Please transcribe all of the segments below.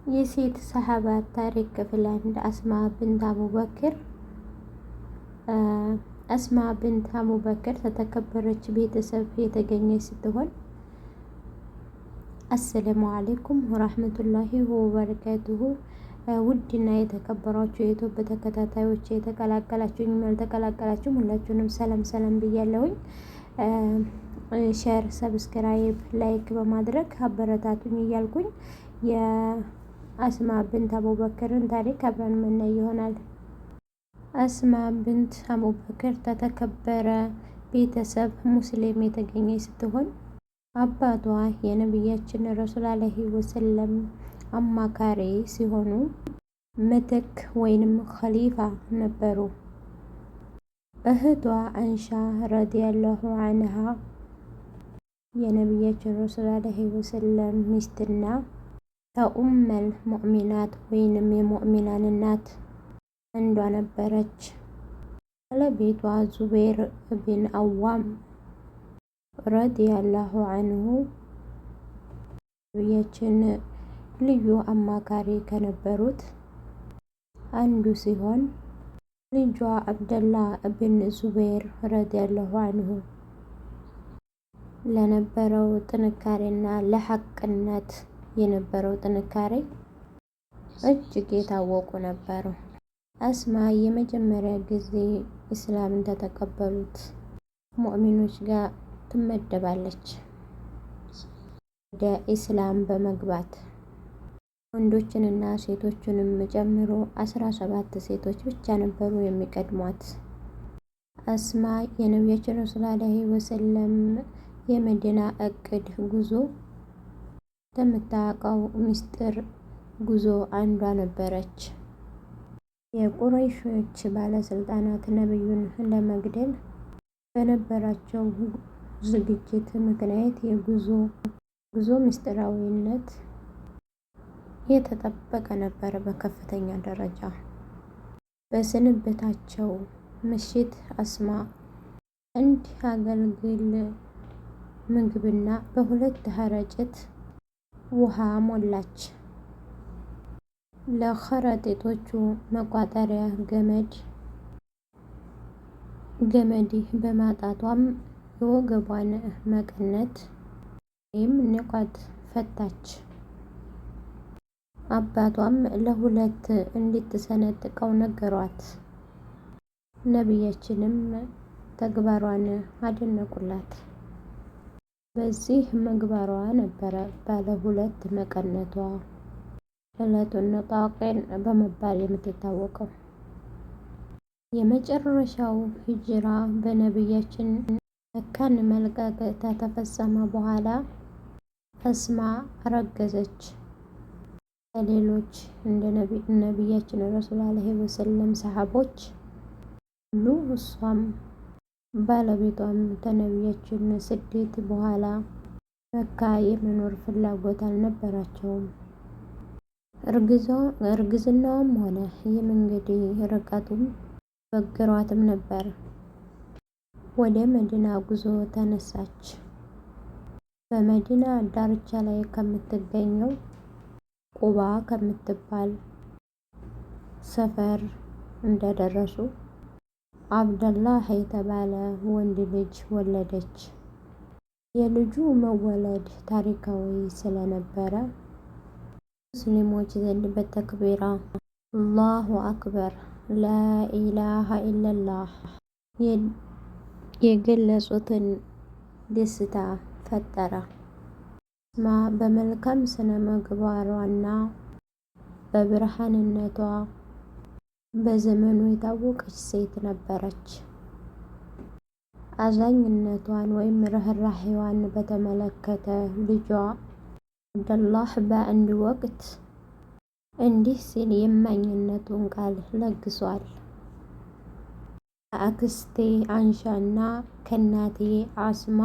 የሴት ሰሃባ ታሪክ ክፍል 1። አስማ ብንት አቡበክር። አስማ ብንት አቡበክር ከተከበረች ቤተሰብ የተገኘች ስትሆን፣ السلام عليكم ورحمة الله وبركاته። ውድና የተከበራችሁ የኢትዮጵያ ተከታታዮች፣ የተቀላቀላችሁኝ ያልተቀላቀላችሁም ሁላችሁንም ሰላም ሰላም ብያለሁኝ። Share፣ subscribe፣ like በማድረግ አበረታቱኝ እያልኩኝ የአስማ ብንት አቡበክርን ታሪክ አብረን የምናይ ይሆናል። አስማ ብንት አቡበክር ከተከበረ ቤተሰብ ሙስሊም የተገኘች ስትሆን አባቷ የነቢያችን ረሱል عليه وسلم አማካሪ ሲሆኑ ምትክ ወይንም ኸሊፋ ነበሩ። እህቷ አንሻ رضي الله عنها የነቢያችን ረሱል عليه وسلم ሚስትና ከኡመል ሙእሚናት ወይንም የሙእሚናን እናት አንዷ ነበረች። ባለቤቷ ዙቤር ብን አዋም ረዲየላሁ አንሁ ነቢያችን ልዩ አማካሪ ከነበሩት አንዱ ሲሆን ልጇ አብደላ ብን ዙቤር ረዲየላሁ አንሁ ለነበረው ጥንካሬና ለሐቅነት የነበረው ጥንካሬ እጅግ የታወቁ ነበሩ። አስማ የመጀመሪያ ጊዜ እስላምን ተተቀበሉት ሙእሚኖች ጋር ትመደባለች። ወደ ኢስላም በመግባት ወንዶችንና ሴቶችንም ጨምሮ 17 ሴቶች ብቻ ነበሩ የሚቀድሟት። አስማ የነቢያችን ረሱል ዓለይሂ ወሰለም የመዲና እቅድ ጉዞ ከምታውቀው ምስጢር ጉዞ አንዷ ነበረች። የቁረይሾች ባለስልጣናት ነብዩን ለመግደል በነበራቸው ዝግጅት ምክንያት የጉዞ ጉዞ ምስጢራዊነት የተጠበቀ ነበር በከፍተኛ ደረጃ። በስንብታቸው ምሽት አስማ እንዲያገልግል ምግብና በሁለት ከረጢት ውሃ ሞላች። ለከረጢቶቹ መቋጠሪያ ገመድ በማጣቷም የወገቧን መቀነት ወይም ንቋት ፈታች። አባቷም ለሁለት እንድትሰነጥቀው ነገሯት። ነቢያችንም ተግባሯን አደነቁላት። በዚህ ምግባሯ ነበረ ባለ ሁለት መቀነቷ ዕለቱን ኑጣቂን በመባል የምትታወቀው። የመጨረሻው ሂጅራ በነቢያችን መካን መልቀቅ ከተፈጸመ በኋላ እስማ ረገዘች። ከሌሎች እንደ ነቢያችን ረሱል ዓለይሂ ወሰለም ሰሃቦች ሁሉ እሷም ባለቤቷም ከነቢያችን ስደት በኋላ መካ የመኖር ፍላጎት አልነበራቸውም። እርግዝናውም ሆነ የመንገድ ርቀቱም በግሯትም ነበር። ወደ መዲና ጉዞ ተነሳች። በመዲና ዳርቻ ላይ ከምትገኘው ቁባ ከምትባል ሰፈር እንደደረሱ አብደላህ የተባለ ወንድ ልጅ ወለደች። የልጁ መወለድ ታሪካዊ ስለነበረ ሙስሊሞች ዘንድ በተክቢራ አላሁ አክበር፣ ላኢላሃ ኢለላህ የገለጹትን ደስታ ፈጠረ። አስማ በመልካም ስነ ምግባሯና በብርሃንነቷ በዘመኑ የታወቀች ሴት ነበረች። አዛኝነቷን ወይም ርህራሄዋን በተመለከተ ልጇ አብደላህ በአንድ ወቅት እንዲህ ሲል የእማኝነቱን ቃል ለግሷል። ከአክስቴ አንሻና ከእናቴ አስማ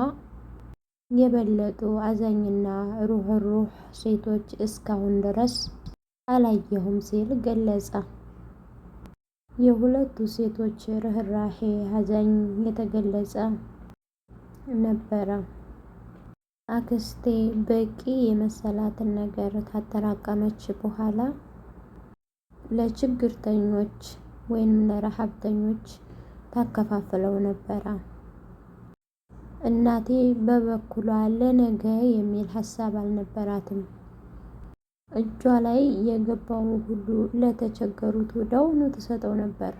የበለጡ አዛኝና ሩህሩህ ሴቶች እስካሁን ድረስ አላየሁም ሲል ገለጸ። የሁለቱ ሴቶች ርህራሄ አዛኝ የተገለጸ ነበረ። አክስቴ በቂ የመሰላትን ነገር ካጠራቀመች በኋላ ለችግርተኞች ወይንም ለረሀብተኞች ታከፋፍለው ነበረ። እናቴ በበኩሏ ለነገ የሚል ሀሳብ አልነበራትም። እጇ ላይ የገባው ሁሉ ለተቸገሩት ወዲያውኑ ትሰጠው ነበር።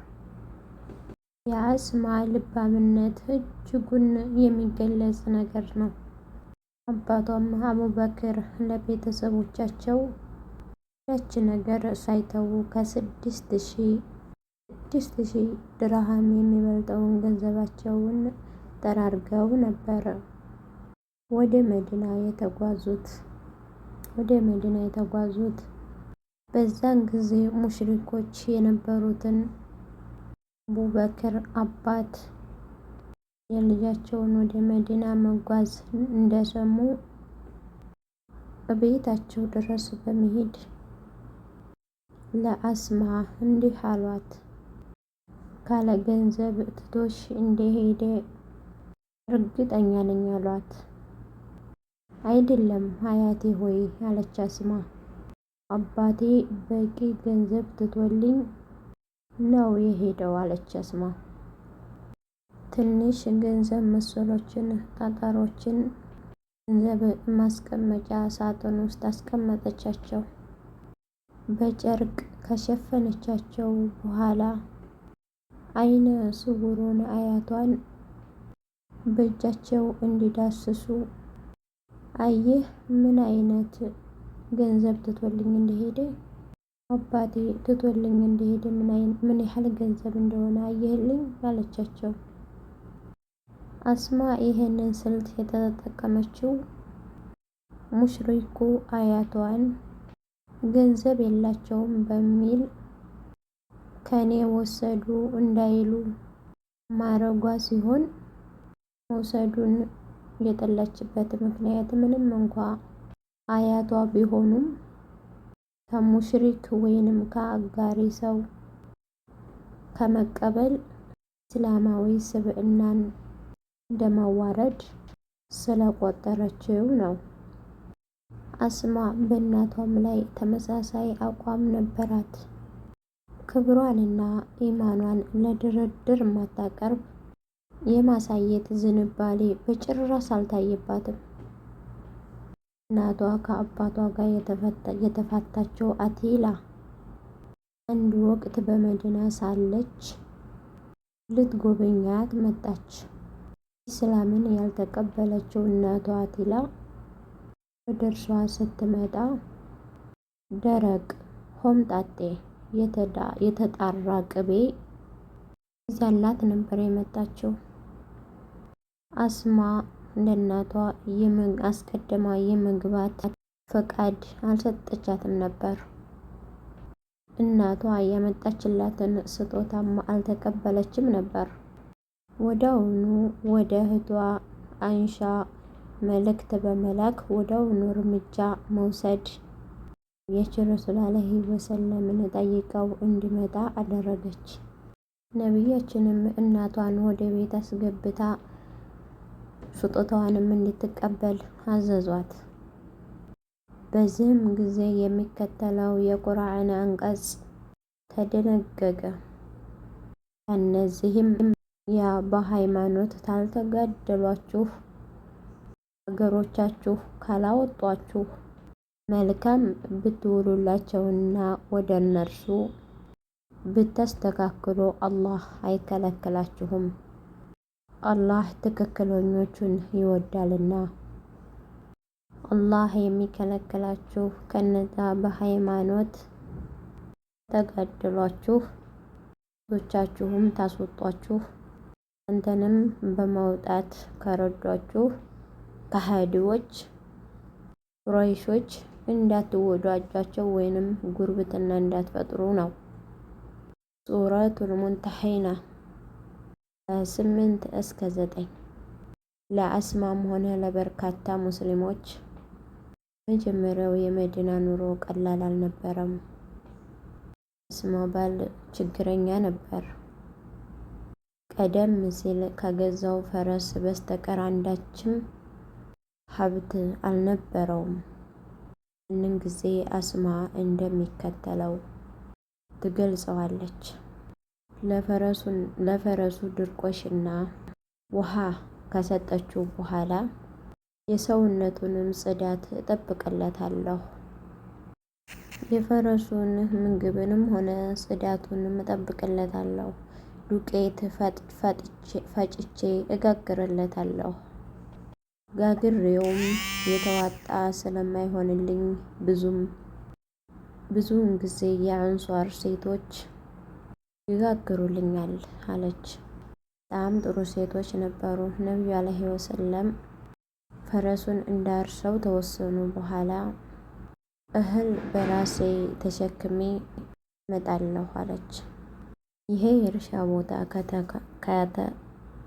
የአስማ ልባምነት እጅጉን የሚገለጽ ነገር ነው። አባቷም አቡበክር ለቤተሰቦቻቸው ያች ነገር ሳይተዉ ከ6,000 ድርሃም የሚበልጠውን ገንዘባቸውን ጠራርገው ነበር ወደ መዲና የተጓዙት። በዛን ጊዜ ሙሽሪኮች የነበሩትን አቡበክር አባት የልጃቸውን ወደ መዲና መጓዝ እንደሰሙ እቤታቸው ድረስ በመሄድ ለአስማ እንዲህ አሏት፣ ካለ ገንዘብ ትቶሽ እንደሄደ እርግጠኛ ነኝ አሏት። አይደለም አያቴ ሆይ አለች አስማ፣ አባቴ በቂ ገንዘብ ትቶልኝ ነው የሄደው አለች አስማ። ትንሽ ገንዘብ መሰሎችን ጠጠሮችን ገንዘብ ማስቀመጫ ሳጥን ውስጥ አስቀመጠቻቸው። በጨርቅ ከሸፈነቻቸው በኋላ አይነ ስውሩን አያቷን በእጃቸው እንዲዳስሱ አየህ ምን አይነት ገንዘብ ትቶልኝ እንደሄደ፣ አባቴ ትቶልኝ እንደሄደ ምን ያህል ገንዘብ እንደሆነ አየህልኝ አለቻቸው። አስማ ይህንን ስልት የተጠቀመችው ሙሽሪኩ አያቷን ገንዘብ የላቸውም በሚል ከኔ ወሰዱ እንዳይሉ ማረጓ ሲሆን፣ መውሰዱን የጠላችበት ምክንያት ምንም እንኳ አያቷ ቢሆኑም ከሙሽሪክ ወይንም ከአጋሪ ሰው ከመቀበል እስላማዊ ስብዕናን እንደማዋረድ ስለቆጠረችው ነው። አስማ በእናቷም ላይ ተመሳሳይ አቋም ነበራት። ክብሯንና ኢማኗን ለድርድር ማታቀርብ የማሳየት ዝንባሌ በጭራሽ አልታየባትም። እናቷ ከአባቷ ጋር የተፋታቸው አቲላ አንድ ወቅት በመዲና ሳለች ልትጎበኛት መጣች። ኢስላምን ያልተቀበለችው እናቷ አቲላ ወደ እርሷ ስትመጣ ደረቅ ሆምጣጤ የተጣራ ቅቤ ይዛላት ነበር የመጣችው። አስማ ለእናቷ አስቀድማ የመግባት ፈቃድ አልሰጠቻትም ነበር። እናቷ ያመጣችላትን ስጦታም አልተቀበለችም ነበር። ወዲያውኑ ወደ እህቷ አይሻ መልእክት በመላክ ወዲያውኑ እርምጃ መውሰድ የች ረሱል ዓለይሂ ወሰለምን ጠይቀው እንዲመጣ አደረገች። ነቢያችንም እናቷን ወደ ቤት አስገብታ ስጦታዋንም እንድትቀበል አዘዟት። በዚህም ጊዜ የሚከተለው የቁርአን አንቀጽ ተደነገገ። ከእነዚህም ያ በሃይማኖት ታልተጋደሏችሁ፣ ሀገሮቻችሁ ካላወጧችሁ መልካም ብትውሉላቸውና ወደ እነርሱ ብታስተካክሉ አላህ አይከለክላችሁም። አላህ ትክክለኞቹን ይወዳልና። አላህ የሚከለክላችሁ ከነዛ በሃይማኖት ተጋድሏችሁ ቶቻችሁም ታስወጧችሁ አንተንም በማውጣት ከረዷችሁ ከሃዲዎች ቁረይሾች እንዳትወዳጇቸው ወይንም ጉርብትና እንዳትፈጥሩ ነው። ሱረቱል ሙንተሒና 8 እስከ 9። ለአስማም ሆነ ለበርካታ ሙስሊሞች መጀመሪያው የመዲና ኑሮ ቀላል አልነበረም። አስማ ባል ችግረኛ ነበር። ቀደም ሲል ከገዛው ፈረስ በስተቀር አንዳችም ሀብት አልነበረውም። ያንን ጊዜ አስማ እንደሚከተለው ትገልጸዋለች። ለፈረሱ ድርቆሽና ውሃ ከሰጠችው በኋላ የሰውነቱንም ጽዳት እጠብቅለታለሁ። የፈረሱን ምግብንም ሆነ ጽዳቱንም እጠብቅለታለሁ። ዱቄት ፈጭቼ እጋግርለታለሁ። ጋግሬውም የተዋጣ ስለማይሆንልኝ ብዙም ብዙውን ጊዜ የአንሷር ሴቶች ይጋግሩልኛል አለች። በጣም ጥሩ ሴቶች ነበሩ። ነቢዩ ዓለይሂ ወሰለም ፈረሱን እንዳርሰው ተወሰኑ በኋላ እህል በራሴ ተሸክሜ እመጣለሁ አለች። ይሄ የእርሻ ቦታ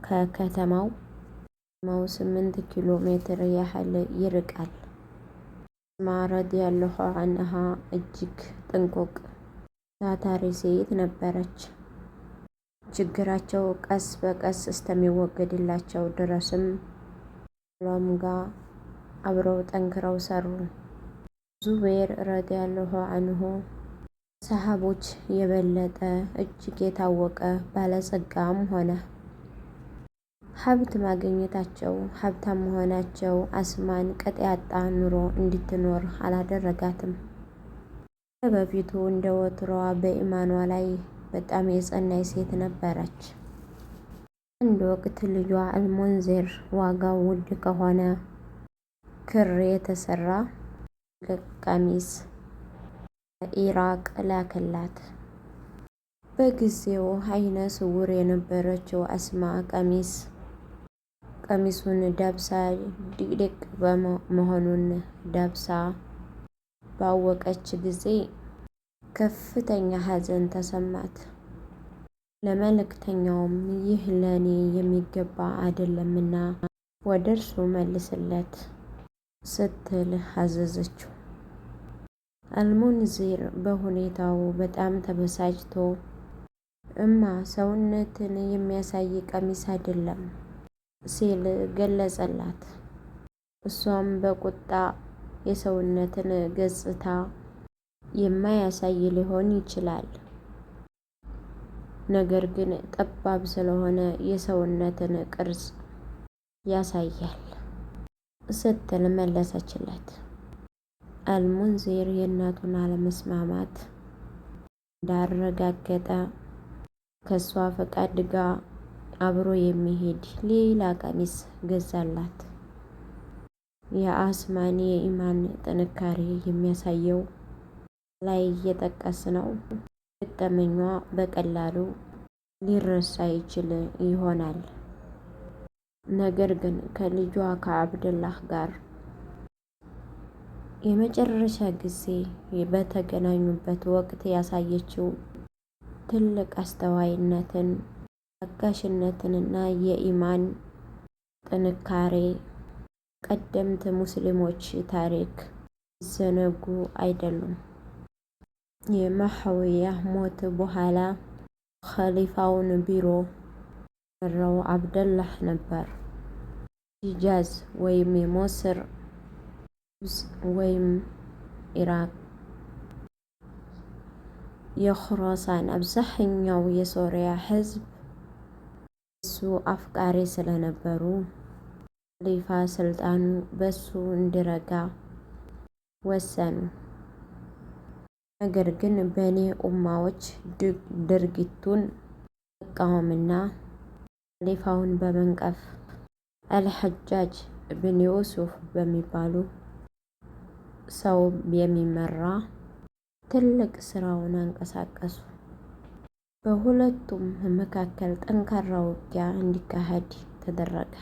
ከከተማው 8 ኪሎ ሜትር ያህል ይርቃል። አስማ ረዲየላሁ ዐንሃ እጅግ ጥንቁቅ ታታሪ ሴት ነበረች። ችግራቸው ቀስ በቀስ እስከሚወገድላቸው ድረስም ሎም ጋር አብረው ጠንክረው ሰሩ። ዙበይር ረዲየላሁ ዐንሁ ሰሃቦች የበለጠ እጅግ የታወቀ ባለጸጋም ሆነ። ሀብት ማግኘታቸው ሀብታም መሆናቸው አስማን ቅጥ ያጣ ኑሮ እንድትኖር አላደረጋትም። በፊቱ እንደ ወትሮዋ በኢማኗ ላይ በጣም የጸናች ሴት ነበረች። አንድ ወቅት ልጇ አልሙንዚር ዋጋው ውድ ከሆነ ክር የተሰራ ቀሚስ ኢራቅ ላከላት። በጊዜው አይነ ስውር የነበረችው አስማ ቀሚሱን ዳብሳ ድቅድቅ መሆኑን ዳብሳ ባወቀች ጊዜ ከፍተኛ ሐዘን ተሰማት። ለመልእክተኛውም ይህ ለእኔ የሚገባ አይደለምና ወደ እርሱ መልስለት ስትል አዘዘችው። አልሙንዚር በሁኔታው በጣም ተበሳጭቶ እማ ሰውነትን የሚያሳይ ቀሚስ አይደለም ሲል ገለጸላት። እሷም በቁጣ የሰውነትን ገጽታ የማያሳይ ሊሆን ይችላል፣ ነገር ግን ጠባብ ስለሆነ የሰውነትን ቅርጽ ያሳያል ስትል መለሰችለት። አልሙንዚር የእናቱን አለመስማማት እንዳረጋገጠ ከእሷ ፈቃድ ጋር አብሮ የሚሄድ ሌላ ቀሚስ ገዛላት። የአስማን የኢማን ጥንካሬ የሚያሳየው ላይ እየጠቀስ ነው። ገጠመኟ በቀላሉ ሊረሳ ይችል ይሆናል። ነገር ግን ከልጇ ከአብደላህ ጋር የመጨረሻ ጊዜ በተገናኙበት ወቅት ያሳየችው ትልቅ አስተዋይነትን፣ ታጋሽነትንና የኢማን ጥንካሬ ቀደምት ሙስሊሞች ታሪክ ዘነጉ አይደሉም። የመሐዊያ ሞት በኋላ ኸሊፋውን ቢሮ መራው አብደላህ ነበር። ሂጃዝ ወይም የሞስር ግብጽ ወይም ኢራቅ የኹራሳን አብዛኛው የሶሪያ ህዝብ እሱ አፍቃሪ ስለነበሩ ኸሊፋ ስልጣኑ በሱ እንዲረጋ ወሰኑ። ነገር ግን በኔ ኡማዎች ድርጊቱን መቃወምና ኸሊፋውን በመንቀፍ አልሐጃጅ ብን ዩሱፍ በሚባሉ ሰው የሚመራ ትልቅ ስራውን አንቀሳቀሱ። በሁለቱም መካከል ጠንካራ ውጊያ እንዲካሄድ ተደረገ።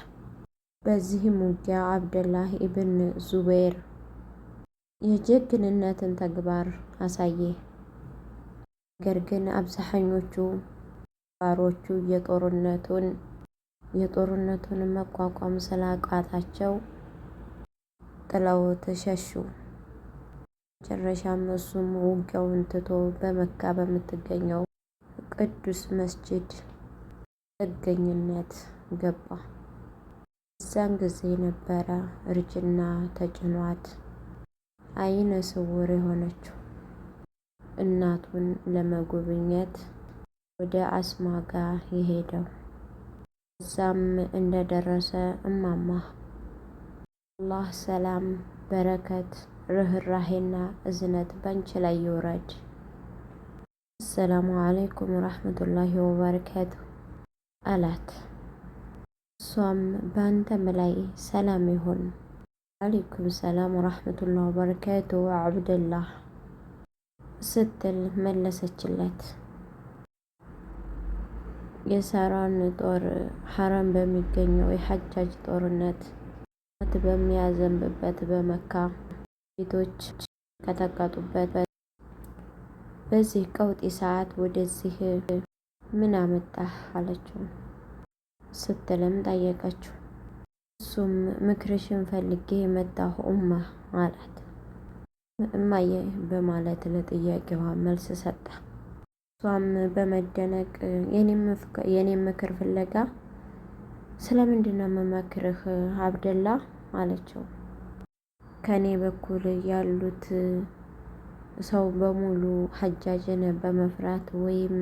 በዚህም ውጊያ አብደላህ ኢብን ዙበይር የጀግንነትን ተግባር አሳየ። ነገር ግን አብዛኞቹ ባሮቹ የጦርነቱን መቋቋም ስላቃታቸው ጥለውት ሸሹ። መጨረሻም እሱም ውጊያውን ትቶ በመካ በምትገኘው ቅዱስ መስጂድ ጥገኝነት ገባ። እዛ በዛን ጊዜ ነበረ እርጅና ተጭኗት አይነ ስውር የሆነችው። እናቱን ለመጎብኘት ወደ አስማ ጋር የሄደው። እዛም እንደደረሰ እማማ አላህ ሰላም፣ በረከት፣ ርህራሄና እዝነት ባንቺ ላይ ይውረድ። አሰላሙ አለይኩም ወራህመቱላሂ ወበረካቱ አላት። እሷም በአንተም ላይ ሰላም ይሁን። አለይኩም ሰላም ወራህመቱላሂ ወበረካቱ አብደላህ ስትል መለሰችለት። የሳራን ጦር ሐረም በሚገኘው የሐጃጅ ጦርነት በሚያዘንብበት በመካ ቤቶች ቀጠቀጡበት። በዚህ ቀውጢ ሰዓት ወደዚህ ምን አመጣህ አለችው ስትልም ጠየቀችው። እሱም ምክርሽን ፈልጌ የመጣሁ ኡማ አላት። እማዬ በማለት ለጥያቄዋ መልስ ሰጠ። እሷም በመደነቅ የኔም ምክር ፍለጋ ስለምንድን ነው የምመክርህ አብደላ አለችው። ከኔ በኩል ያሉት ሰው በሙሉ ሀጃጅን በመፍራት ወይም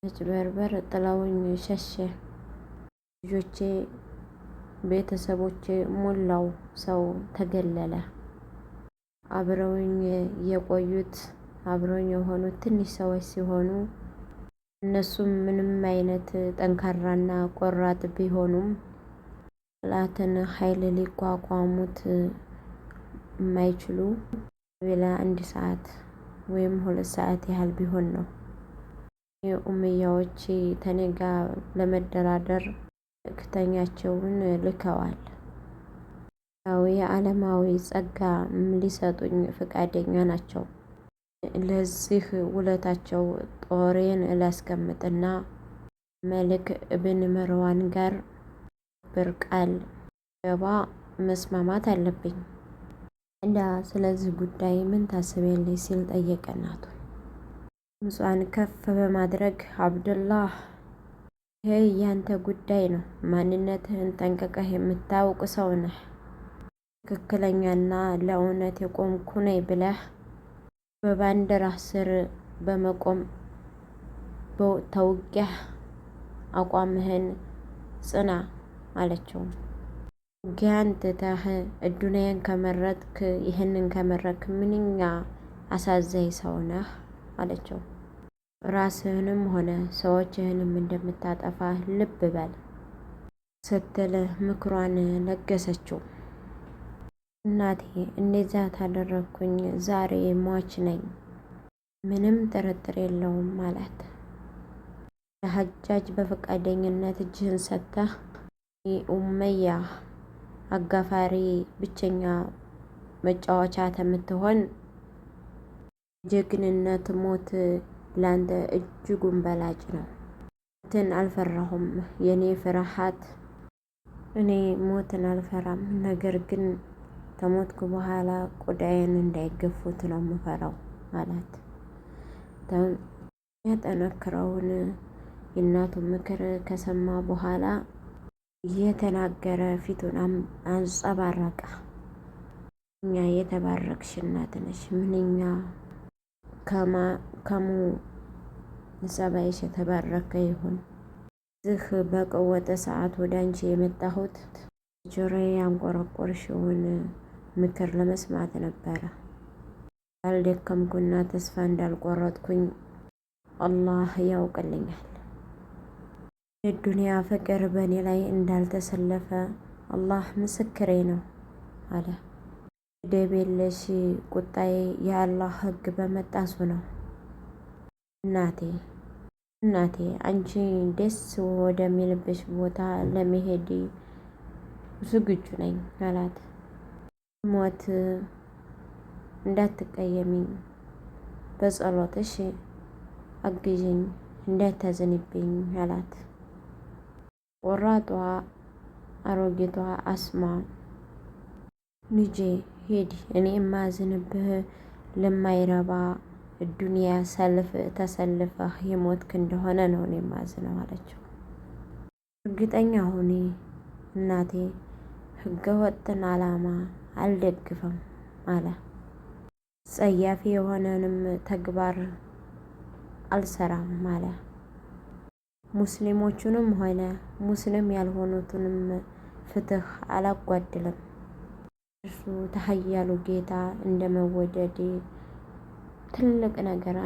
መጭበርበር ጥለውኝ ሸሸ። ልጆቼ፣ ቤተሰቦቼ፣ ሞላው ሰው ተገለለ። አብረውኝ የቆዩት አብረውኝ የሆኑት ትንሽ ሰዎች ሲሆኑ እነሱም ምንም አይነት ጠንካራና ቆራጥ ቢሆኑም ጠላትን ኃይል ሊቋቋሙት የማይችሉ ሌላ 1 ሰዓት ወይም 2 ሰዓት ያህል ቢሆን ነው። የኡመያዎች ተኔ ጋ ለመደራደር መልእክተኛቸውን ልከዋል። ያው የዓለማዊ ጸጋ ሊሰጡኝ ፈቃደኛ ናቸው። ለዚህ ውለታቸው ጦሬን ላስቀምጥና መልክ እብን መርዋን ጋር ብር ቃል ገባ መስማማት አለብኝ። እንዳ ስለዚህ ጉዳይ ምን ታስቢያለሽ ሲል ጠየቀ እናቱን። ድምጿን ከፍ በማድረግ አብዱላህ ይሄ ያንተ ጉዳይ ነው። ማንነትህን ጠንቅቀህ የምታውቅ ሰው ነህ። ትክክለኛና ለእውነት የቆምኩ ነኝ ብለህ በባንዲራ ስር በመቆም ተውጊያህ አቋምህን ጽና አለችው። ውጊያን ትተህ እዱንያን ከመረጥክ ይህንን ከመረጥክ ምንኛ አሳዛኝ ሰው ነህ አለችው። ራስህንም ሆነ ሰዎችህንም እንደምታጠፋ ልብ በል ስትል ምክሯን ለገሰችው። እናቴ እንደዛ ታደረግኩኝ ዛሬ ሟች ነኝ፣ ምንም ጥርጥር የለውም አላት። ለሀጃጅ በፈቃደኝነት እጅህን ሰጥተህ ኡመያ አጋፋሪ ብቸኛ መጫወቻ ተምትሆን ጀግንነት ሞት ላንተ እጅጉን በላጭ ነው። ሞትን አልፈራሁም። የኔ ፍርሃት እኔ ሞትን አልፈራም፣ ነገር ግን ከሞትኩ በኋላ ቆዳዬን እንዳይገፉት ነው የምፈራው አላት። ያጠነክረውን የእናቱ ምክር ከሰማ በኋላ እየተናገረ ፊቱን አንጸባረቀ። እኛ የተባረክሽ እናት ነሽ፣ ምንኛ ከሙ ጸባይሽ የተባረከ ይሁን። ዝህ በቀወጠ ሰዓት ወደ አንቺ የመጣሁት ጆሮዬ ያንቆረቆርሽውን ምክር ለመስማት ነበረ። ያልደከምኩና ተስፋ እንዳልቆረጥኩኝ አላህ ያውቅልኛል። የዱንያ ፍቅር በእኔ ላይ እንዳልተሰለፈ አላህ ምስክሬ ነው አለ። ገደብ የለሽ ቁጣዬ የአላህ ሕግ በመጣሱ ነው። እናቴ እናቴ አንቺ ደስ ወደሚልብሽ ቦታ ለመሄድ ዝግጁ ነኝ አላት። ሞት እንዳትቀየሚኝ በጸሎትሽ አግዥኝ እንዳታዝንብኝ አላት። ቆራጧ አሮጊቷ አስማ ልጄ ሂድ፣ እኔ የማዝንብህ ለማይረባ ዱንያ ሰልፍ ተሰልፈህ የሞትክ እንደሆነ ነው እኔ የማዝነው አለችው። እርግጠኛ ሁኒ እናቴ፣ ህገወጥን ዓላማ አልደግፍም አለ። ጸያፊ የሆነንም ተግባር አልሰራም አለ። ሙስሊሞቹንም ሆነ ሙስሊም ያልሆኑትንም ፍትህ አላጓድልም። እርሱ ተሀያሉ ጌታ እንደመወደዴ ትልቅ ነገር